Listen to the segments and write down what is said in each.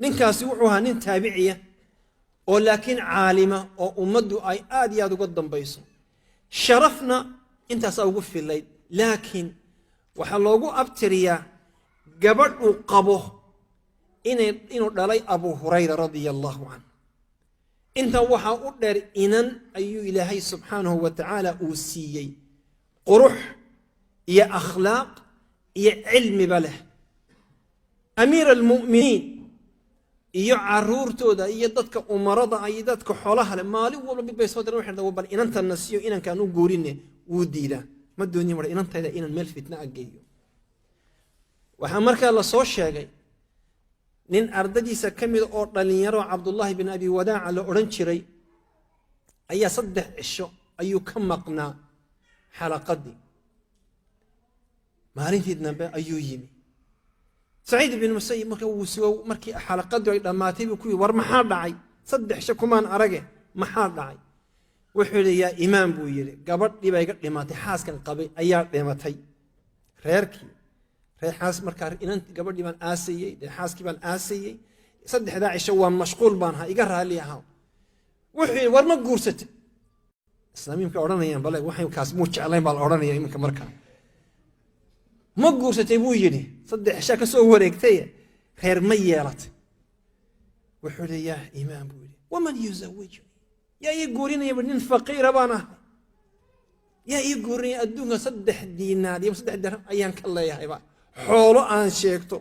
Ninkaasi wuxuu ahaa nin taabiciya oo laakiin caalima oo ummaddu ay aad iyo aad uga dambayso, sharafna intaasaa ugu filayd. Laakiin waxaa loogu abtiriyaa gabadhuu qabo inuu dhalay Abu Hurayra radia allahu canh. Intaa waxaa u dheer, inan ayuu Ilaahay subxaanahu wa tacaala uu siiyey, qurux iyo akhlaaq iyo cilmiba leh. Amiir almu'miniin iyo caruurtooda iyo dadka umarada iyo dadka xoolaha leh maalin walba mid bay soo direen. Waxay dhahaan, "Bal inantana siiyo, inankaan u guurine." Wuu diidaa, "Ma doonin war inantayda inaan meel fitna a geeyo." Waxaa markaa la soo sheegay nin ardadiisa ka mida oo dhalinyaro, Cabdullaahi bin Abi Wadaaca la odhan jiray, ayaa 3 cisho ayuu ka maqnaa xalaqadii. Maalintii dambe ayuu yimi. Saciid bin Musayib marka wuu sugo. Markii xalaqadii ay dhammaatay buu ku yidhi, "War maxaa dhacay? 3 cisho kumaan arage, maxaa dhacay?" Wuxuu yidhi, "Yaa imaam," buu yidhi, "gabadhii baa iga dhimatay, xaaskan qabay ayaa dhimatay. Reerkii reer xaas markaa inan gabadhii baan aasayey, dee xaaskii baan aasayey. Saddexdaa cisho waan mashquul baan ahaa, iga raalli ahaa." Wuxuu yidhi, "War ma guursatay?" Islaamiimka odhanayaan, bale waxay kaas muu jeclayn baa la odhanaya iminka. Markaa "Ma guursatay?" buu yidhi. 3 cishaa ka soo wareegtay, reer ma yeelatay? Wuxuu yidhi, "Yaa imaam," buu yidhi, "waman yuzawijuni? Yaa ii guurinaya? Nin faqiira baan ahay, yaa ii guurinaya? Adduunka 3 diinaar iyo 3 dirham ayaan ka leeyahayba. Xoolo aan sheegto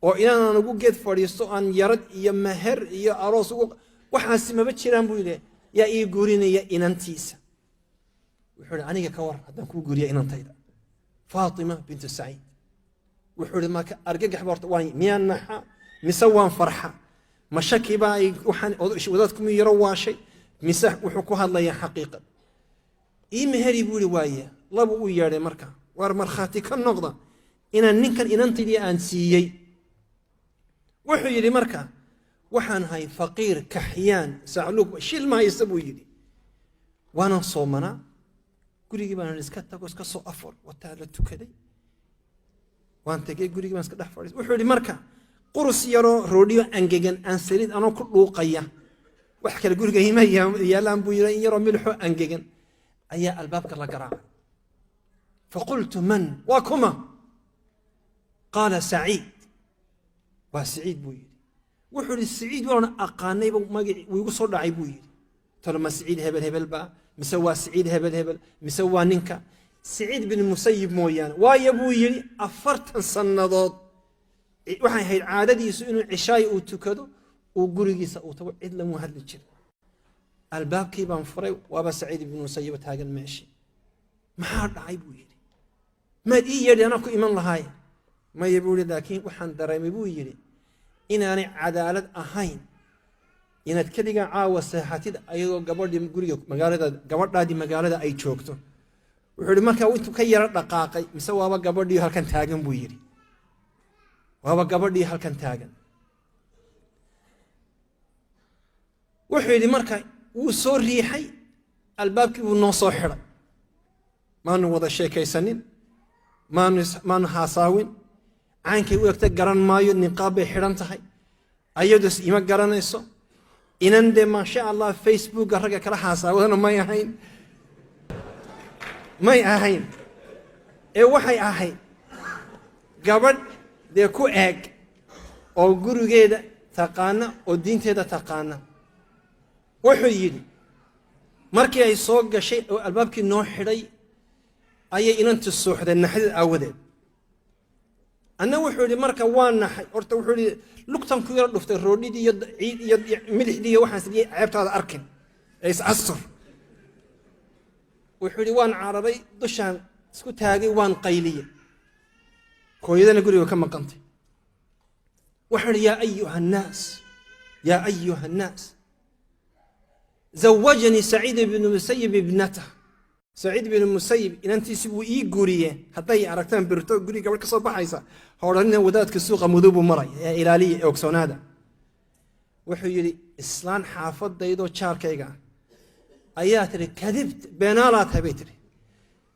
oo inaanan ugu geed fadhiisto, aan yarad iyo meher iyo aroos ugu waxaasi maba jiraan," buu yidhi. "Yaa ii guurinaya inantiisa?" Wuxuu yidhi, "Aniga ka war haddaan kuu guuriya inantayda Faatima bintu Saciid?" Wuxuu yidhi, "Marka argagax ba horta waan miyaan naxa mise waan farxa? Ma shaki baa ay waxaan wadaadku miyuu yaro waashay mise wuxuu ku hadlayaa xaqiiqad? Ii meheri," buu yidhi. "Waaye." Labu u yeedhay marka, "Waar markhaati ka noqda inaan ninkan inantaydii aan siiyey." Wuxuu yidhi, "Marka waxaan ahay faqiir, kaxyaan, sacluug, shil ma haysta," buu yidhi. "Waanan soomanaa, gurigii baan iska tago, iska soo afur wataa la tukaday, waan tegey gurigii, baan iska dhex fadhiis." Wuxuu yidhi, "Marka qurus yaroo roodhiyo angegan aan saliid anoo ku dhuuqaya, wax kale guriga ima yaalaan," buu yidhi, "in yaroo milixoo angegan ayaa albaabka la garaacay. Faqultu man? Waa kuma? Qaala Saciid. Waa Saciid," buu yidhi. Wuxuu yidhi, "Saciid waan aqaanayba, magaci wuu igu soo dhacay," buu yidhi. "Talo ma Saciid hebel hebel baa mise waa Saciid hebel hebel mise waa ninka Saciid bin Musayib mooyaane? Waayo," buu yidhi, "40 sannadood waxay ahayd caadadiisu inuu cishaay uu tukado, uu gurigiisa uu tago, cid lamuu hadli jira. Albaabkii baan furay, waaba Saciid ibn Musayib taagan meeshii. Maxaa dhacay?" buu yidhi. "Maad ii yeedhi, anaa ku iman lahaay." "Maya," buu yidhi, "laakiin waxaan dareemay," buu yidhi, "inaanay cadaalad ahayn inaad keligaa caawa seexatid, ayadoo gabadhii guriga magaalada, gabadhaadii magaalada ay joogto." Wuxuu yidhi, markaa intuu ka yaro dhaqaaqay, mise waaba gabadhii halkan taagan," buu yidhi. "Waaba gabadhii halkan taagan." Wuxuu yidhi, "Marka wuu soo riixay albaabkii, buu noo soo xidhay. Maanu wada sheekaysanin, maanu haasaawin. Caankay u egta garan maayo, niqaab bay xidhan tahay, ayados ima garanayso. Inan dee maasha Allah Facebooka ragga kala haasaawadana may ahayn, may ahayn, ee waxay ahayd gabadh dee ku eeg oo gurigeeda taqaana oo diinteeda taqaana." Wuxuu yidhi, "Markii ay soo gashay oo albaabkii noo xidhay ayay inanti suuxday naxdid aawadeed. Anna," wuxuu yidhi, "marka waa naxay horta." Wuxuu yidhi, "Lugtan ku yaro dhuftay roodhidii iyo ciid iyo milixdii iyo waxaan sidii ceebtaada arkin ee is astur." Wuxuu yidhi, "Waan cararay, dushaan isku taagay, waan qayliyey. Hooyadana guriga ka maqantay. Waxaan idhi, yaa ayuha annaas, yaa ayuha annaas, zawajanii Saciid ibnu Musayib ibnatah. Saciid ibnu Musayib inantiisi wuu ii guuriye. Hadday aragtaan birto guri gabadh ka soo baxaysa, ha odhanina wadaadka suuqa madow buu maray, ee ilaaliya ee ogsoonaada." Wuxuu yidhi, "Islaan xaafadaydoo jaarkayga ah ayaa tiri, 'Kadibt, beenaalaa tahay,' bay tiri.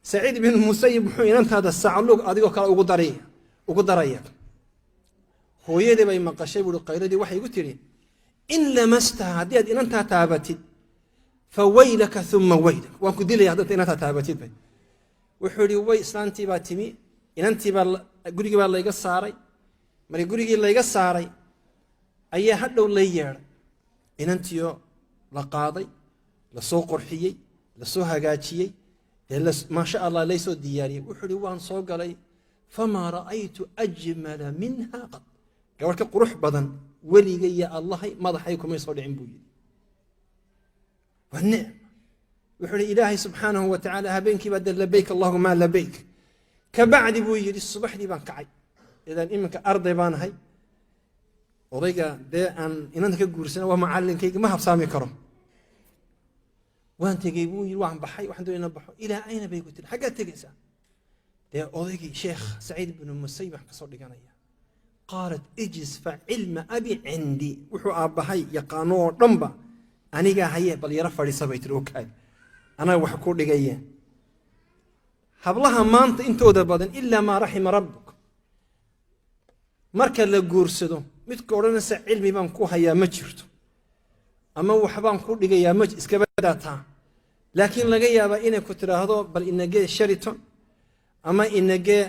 'Saciid ibnu Musayib muxuu inantaada sacluug adigoo kale ugu daraya?' Hooyadii bay maqashay buui qayladii, waxay igu tidhi: "In lamastaha, haddii aad inantaa taabatid, fa waylaka uma waylak, waan ku dilaya haddaad inantaa taabatid." Bay wuxuu ihi way islaantii baa timi, inantii baa gurigii baa layga saaray. Markii gurigii layga saaray ayaa hadhow lay yeedhay, inantiyo la qaaday, lasoo qorxiyey, lasoo hagaajiyey, dee maasha Allah laysoo diyaariyey. Wuxuu ihi waan soo galay, famaa ra'aytu ajmala minha qad, gabadh ka qurux badan weligay ya Allahay madaxay kumay soo dhicin, buu yidhi. Waa nicma. Wuxuu ihi Ilaahay subxaanahu wa tacaala habeenkii baa dee labayk allahuma labayk. Kabacdi, buu yidhi, subaxdii baan kacay, idan iminka arday baan ahay, odayga dee aan inanta ka guursana waa macallinkayga, ma habsaami karo. Waan tegey, buu yidhi, waan baxay, waxaan doonay inaan baxo. "Ilaa ayna?" bay ku tiri. "Xaggaad tegaysaa?" "Dee odaygii Sheekh Saciid ibnu Musayib waxaan kasoo dhiganaya." Qaalat: "Ijlis, fa cilma abi cindi." Wuxuu aabbahay yaqaano oo dhanba anigaa haye, bal yaro fadhiisa, bay tiri, okaay anaga wax ku dhigaya. Hablaha maanta intooda badan, ilaa maa raxima rabbuk, marka la guursado midka odhanaysa cilmi baan ku hayaa ma jirto, ama waxbaan ku dhigayaa ma iskaba daataa, laakiin laga yaabaa inay ku tidhaahdo bal inagee Sheraton ama inagee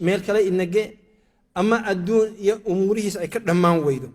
meel kale inagee ama adduun iyo umuurihiis ay ka dhammaan weydo.